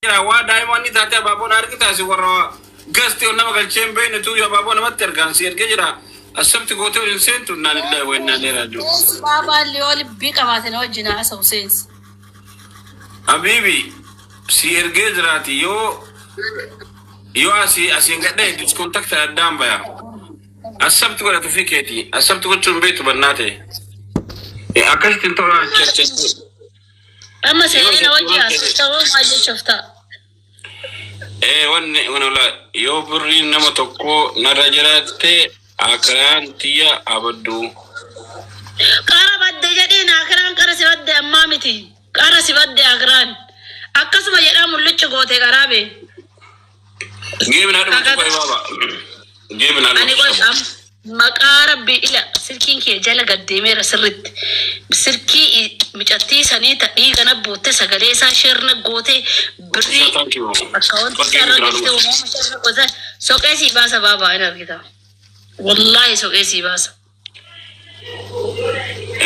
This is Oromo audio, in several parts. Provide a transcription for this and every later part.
Jira waa daa'ima inni taate abaaboon argita si warra gasti ol nama galchee hin beekne tu abaaboo namatti ergaan si ergee jira. Asabti gootee waliin seentu innaan illaa wa innaa ilaihi raaji'uun. Seensi baabaan liyoo libbii qabaate na wajjin haasa'u seensi. Habiibi si ergee jiraati yoo yoo asii asiin gadhee diskontakti addaan baya. Asabti godhatu fi keeti. Asabti gochuun hin beektu bannaa ta'e. Akkasitti hin ta'u. Amma seenee na wajjin haasa'u ta'uu maal jechuuf ta'a? Ee wanni wanni ola yoo birriin nama tokkoo narra jiraatte akiraan tiyya abaddu. Qara badde jedhiin akiraan qara si badde ammaa miti. Qara si badde akiraan. Akkasuma jedhaa mullichi goote qaraa bee. Geebin haa dhumatu Kakata. qoy baaba. Geebin haa Ani dhumatu qoy sabo. am maqaa rabbii ila silkiin kee jala gad deemeera sirritti. Silkii micattii sanii ta dhiiga na buutte sagalee isaa sheer na goote birrii Thank you. akkaawwantii isaa Geebin irra haa galchite dhumatu. uumama sheer na goote soqee sii baasa baabaa hin argita. Wallaahi soqee sii baasa.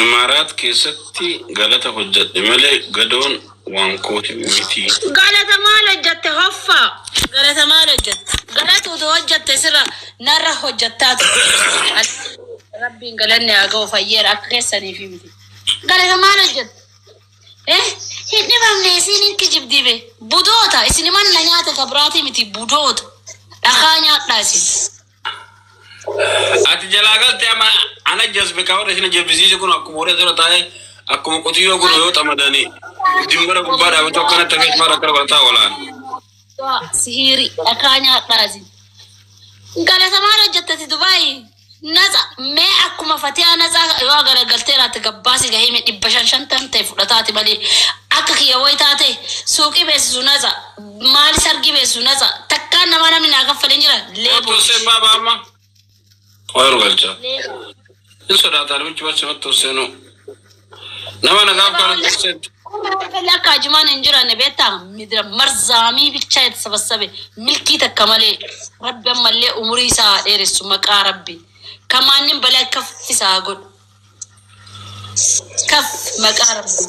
Imaaraat keessatti galata hojjedhe malee gadoon waan kooti miti. Galata maal hojjatte hoffaa? Galata maal hojjatte? Galata utuu hojjatte sirra narra hojjattaa turte. Rabbiin galanni haa ga'u fayyeera akka keessaniif miti. Galata maal hojjatte? Eh, hin dhibamne isiin hin kijibdii be. Budoota isin manna nyaata kabiraatii miti budoota. Dhakaa nyaadhaa isin. Ati jalaa galte amma ana jazbe ka warra isin jabbisiise kun akkuma horii asirra taa'ee akkuma qotiyyoo kun yoo xamadanii dimbara gubbaa dhaabatu akkanatti akka maal akkana godhataa oolaan. Sihiiri dhakaa nyaadhaa isin. Galata maal hojjettati Dubaay? Natsa mee akkuma fatiyaa natsaa yoo garagalteeraatti gabbaasi gahee mee 550 ta'e fudhataati malee akka kiyya wayi taate suuqii beeksisu natsa maali sargii beeksisu natsa takkaan namaa namni naa kaffalee jira Otto leebooti. seen baaba amma. Qoyru galcha. Leeboo. Hin sodaata namichi barsi mattu seenu. Nama nagaaf kan seentu. Akka ajumaan hin jiranne beektaa midira marzaamii bichaa itti milkii takka malee rabbi ammallee umurii isaa haa dheeressu maqaa rabbi kamaannin balaa kaf isaa godhu kaf maqaa rabbi.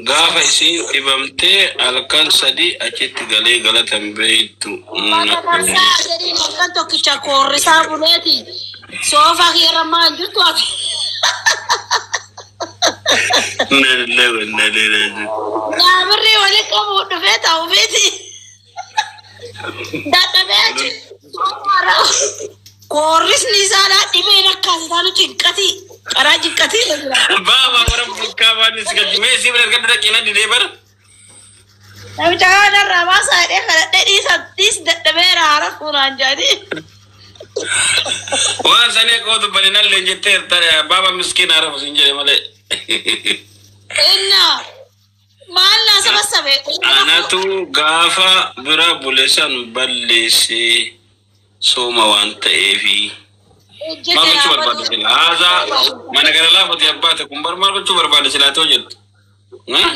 Gaafa isiin dhibamtee halkan sadi achitti galee galatan beektu. Uffata tarsaa jedhiin halkan tokkicha koorrisaa buleeti soofaa kiyyarra maal jirtu ati. Naabirrii waliin qabu dhufee ta'uufiiti. Dadhabee achi koorrisni isaadhaa dhibeen akkaas isaanu cinqatii qaraa cinqatii irra jira. Baaba warra bukkaa waan si galchi mee si bira erga dhaqee na didee bara. Namicha kana irraa baasaa jedhee kadhadhee dhiisa dhiis dadhabeera haara fuunaan jedhanii. Waan sanii akka dubbane nallee jettee baaba miskiina harafu siin jedhe malee. Inna maal naa saba sabe. Anatu gaafa bira bule san balleessee sooma waan ta'eefi. Maal gochuu barbaadde sila? Haasaa mana gara laafati abbaate kun bar maal gochuu barbaadde silaa ta'u jettu.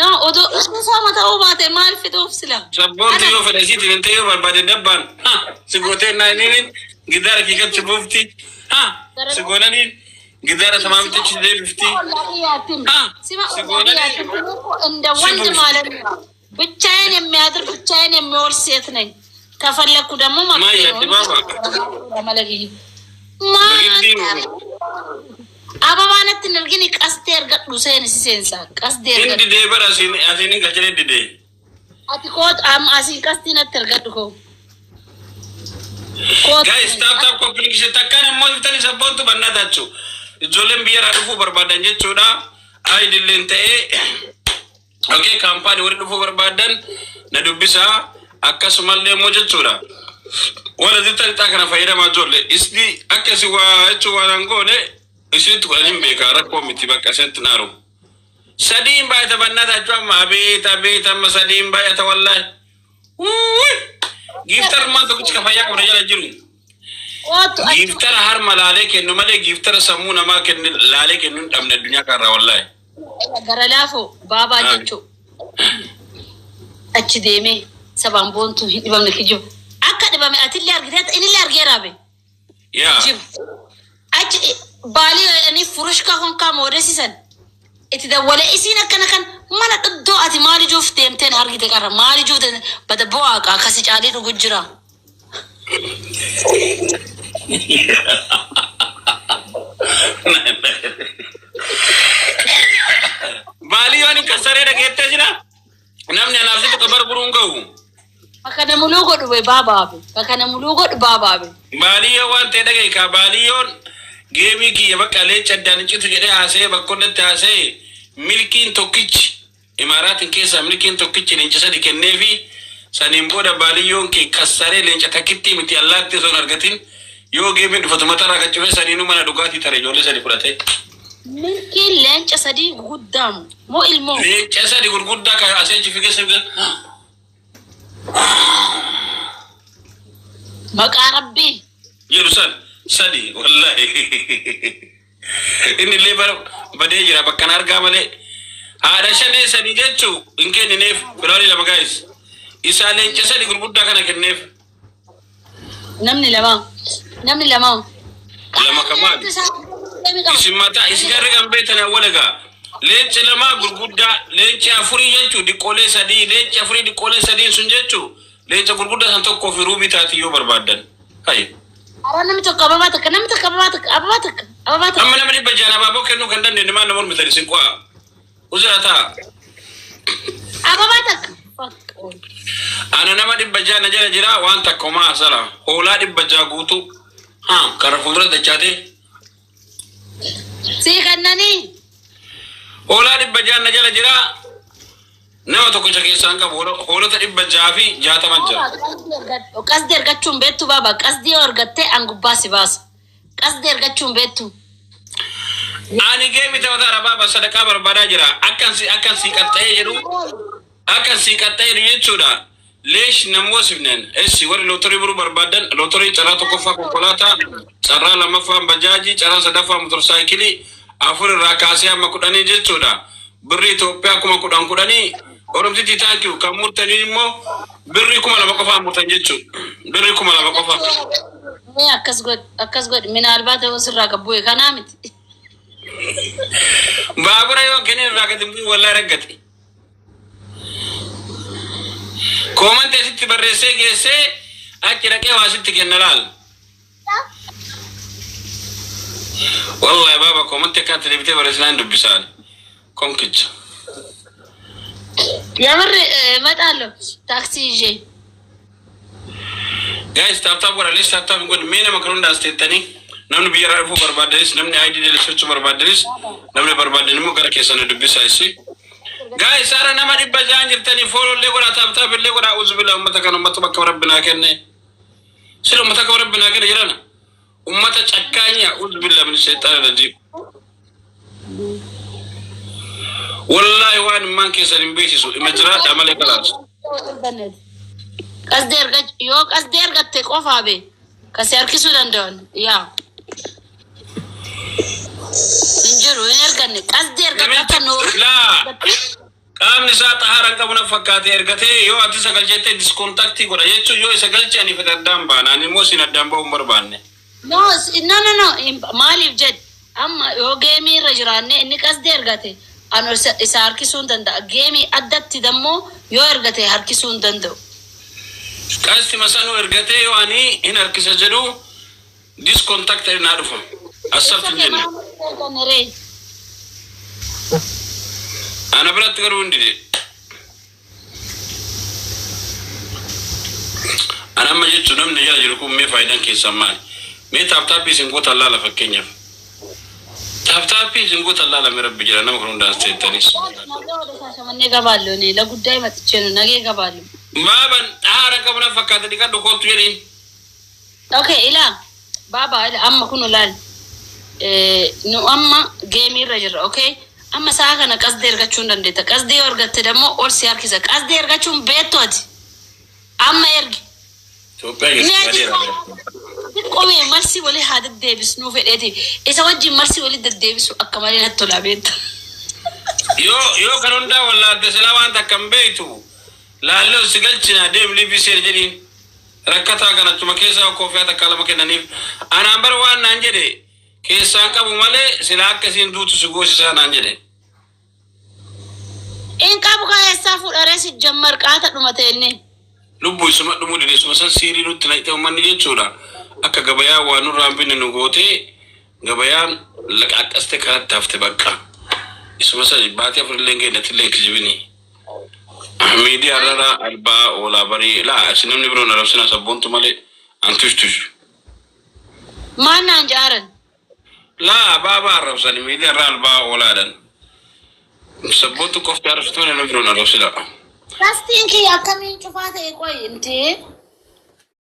No, odoo osoo sooma ta'uu baate maal fiduuf sila? Sabboontu yoo fedhe isiitiin hin ta'e yoo barbaade dabbaan ha si gootee naaniin gidaara kiikatti buufti ha si goonaniin gidaara samaamtichi deebifti ha si goonaniin እንደ ወንድ ማለት ነው። ብቻዬን የሚያድር ብቻዬን የሚወር ሴት ነኝ። ከፈለኩ ደግሞ መብቴ ነው። ማያ ማን አበባ ነትን ግን ቀስቴ ergadhu seen si seensa qasdee Inni ergadhu didee bara asiin asiin hin galchine didee. ati koot am asiin qastii natti ergadhu koo koot. Guys, tap tap copy link ishee takkaan ammoo biftanii sabboontu bannaa taachuu. Ijoolleen biyyarraa dhufuu barbaadan jechuudha. Aayidilleen ta'ee okay kaampaanii warri dhufuu barbaadan na dubbisaa akkasumallee immoo jechuudha. Warra zittan ixaa kana fayyadamaa ijoollee isni akka isin waa jechuun waan hin goone isinitti godhan hin beekaa rakkoo miti bakka isinitti naaru. Sadiin baay'ata bannaa taachuu amma abeet abeet amma sadiin baay'ata wallaahi. Wuuy! Giiftar maal tokkichi ka fayyaa qabna jala jiru. Kootu achi Giiftara harma laalee kennu malee giiftara sammuu namaa kennu laalee kennu hin dhabne addunyaa kanarraa wallaahi. Gara laafoo baabaa jechuu achi deemee sabaan boontuu hin dhibamne kijibu akka dhibame atillee argitee inillee argeeraa be Yaa. kijibu achi baalii jedhanii furushka konkaa moodesisan. Itti dawwalee isiin akkana kan mana dhuddoo ati maal ijuuf deemteen argite qarra maal ijuuf deemte bada bo'aaqa akkasi caalii dhugu jira. Baalii waan hin kassaree dhageettee jira. Namni anaaf situ ka barburuu hin gahu. Bakka namuluu godhu be baabaabe. Bakka namuluu godhu baabaabe. Baaliyyoo waan ta'e dhaga'i kaa baaliyyoon geemii kiyya bakka leenca addaan hin citu jedhee haasa'ee bakkonnatti haasa'ee milkiin tokkichi imaaraatiin keessaa milkiin tokkichi leenca sadi kenneefi saniin booda baaliyyoon kee kassaree leenca takkittii miti allaattii osoo hin argatin yoo geemiin dhufatu matarraa kan cufee saniinuu mana dhugaatii tare ijoollee sadi fudhatee. Milkiin leenca sadii guguddaamu moo ilmoo? Leenca sadi gurguddaa kan asii achi figee sirga. Maqaa Rabbii. Jedhu san sadi wallahi. Inni illee bara badee jira bakka na argaa malee. Haadha shanee sadi jechuu hin kennineef filaarii lama gaayis. Isaa leenca sadi gurguddaa kana kenneef. Namni lama. Namni lama. Lama ka maali? Isin mataa isin jarri kan beektan awwala egaa. Leenci lamaa gurguddaa, leenci afurii jechuun diqqoolee sadii, leenci afurii diqqoolee sadiin sun jechuun leenca gurguddaa san tokkoo fi ruubii taati yoo barbaaddan. Hayi. Ara namni tokko ababaa takka, namni tokko ababaa takka, ababaa takka, ababaa takka. Amma nama 600 abaaboo kennuu kan dandeenye maal nama mormitan isin qo'aa. Uzira ta'a. Ababaa takka. Fuck all. Ana nama 600 na jala jira waan takka homaa asala. Hoolaa 600 guutuu. Haa karra fuuldura dachaatee. Sii kennanii. Hoolaa 600 na jala jira. Nama tokkicha keessaa hin qabu. Hoolota 660 jira. Qasdii argachuun beektu baaba. Qasdii yoo argatte an gubbaa si baasa. Qasdii argachuun beektu. Ani geemi taphata arabaaba sadaqaa barbaadaa jira. Akkan si qaxxa'ee jedhu akkan si qaxxa'ee jedhu jechuudha. Leesh namoo sifneen. Essi warri lootorii biruu barbaadan lootorii carraa tokkoffaa konkolaataa, carraa lammaffaan bajaajii, carraa sadaffaa motorsaayikilii afur irraa kaasee hamma 10 jechuudha. Birrii Itoophiyaa 10,000 10,000 Oromtitti thank you kan murtanii immoo birrii 2000 qofaan murtan jechuudha. Birrii 2000 qofa. Mee akkas godhi, akkas godhi, minaalbaat yoo sirraa gabbu'e kanaa miti. Baabura yoo kennin irraa gadi bu'u wallahi raggate. Koomantii asitti barreessee geessee achi dhaqee waa sitti kenna laal. Wallahi baaba koomantii akkanatti deebitee barreessinaan dubbisaan. Konkicha. የምር እመጣለሁ ታክሲ ይዤ። Guys, tap tap godha. Lees tap tap hin godhin. Mee nama kan hundaas teettanii namni biyya irraa dhufuu barbaadanis, namni ID dalagsachuu barbaadanis, namni barbaadan immoo gara keessan dubbisaa isi. Guys, saara nama 600 jirtanii follow illee godha, tap tap illee godha. Uzubila uummata kana uummata bakka rabbinaa kenne. Sila uummata akka rabbinaa kenne jedhana. Uummata cakkaanya uzubila min sheexaana rajiim. Wallaahi waan immaan keessan hin beeksisu. Ima jiraadha malee kalaas. Qasdee argach yoo qasdee argatte qofaa be kasi harkisuu danda'an yaa hin jiru hin arganne qasdee argatte akka noo Laa qaamni isaa xahaara hin qabu na fakkaate ergatee yoo ati isa galchettee discontactii godha jechuun yoo isa galche ani fedhe addaan baana ani immoo siin addaan ba'uu hin barbaanne. No, no, no, no, maaliif jedhe amma yoo geemii irra jiraanne inni qasdee argate anu isa harkisuu hin danda'a. Geemii addatti dammoo yoo ergate harkisuu hin danda'u. Qasti masanuu ergatee yoo ani hin harkisa jedhu discontact naa dhufa. Asabti hin jenne. Ree. Ana biratti garuu hin dide. Ana amma jechuun namni jala jiru kun mee faayidaan keessan maali? Mee tap tapii isin gootan laala fakkeenyaaf. Tap tapii isin gootan laala mee rabbi jira nama kun hundaan seettanis. Shaashamannee gabaallu ne la guddaa matichee nu nagee gabaallu. Baaban xaara qabu na fakkaata dhiqadhu kootu jedhiin. Okay, ilaa. Baaba, ila amma kun ilaal. Nu amma geemii irra jirra, okay? Amma sa'a kana qasdee argachuu hin dandeetta. Qasdee yoo argatte dammoo ol si harkisa. Qasdee argachuun beektu ati. Amma ergi. Itoophiyaa Mee keessatti ati xiqqoo marsii walii haa deddeebisnuu fedheeti. Isa wajjin marsii walii deddeebisu akka malee natti tolaa beekta. Yoo kan hundaa wallaalte silaa waan takka hin beektu laallee ol si galchina deem liivii seen jedhiin. Rakkataa kan achuma keessaa koofiyaa takkaa lama kennaniif. Anaan bara waan naan jedhe keessaan qabu malee silaa akka isiin duutu si goosisaa naan jedhe. In qabu kaa eessaa fuudharee si jammar qaata dhumate inni. Lubbuu isuma dhumuu dide isuma san siirii nutti naqxee uummanni jechuudha. Akka gabayaa waa nurraa hin binne nu gootee gabayaan laqaaqqaste kanatti hafte bakka. Isuma san baatii afurillee hin geenye atillee hin kijibini. Miidiyaa irra albaa oolaa barii laa isin namni biroon arabsinaa sabboontu malee an tush tush. Maal naan jaaran? Laa baabaa arrabsani miidiyaa irra albaa oolaadhan. Sabboontu qofti arrabsitu malee namni biroon arrabsina. Kastiin kiyya akkamiin cufaa ta'e qoy intee?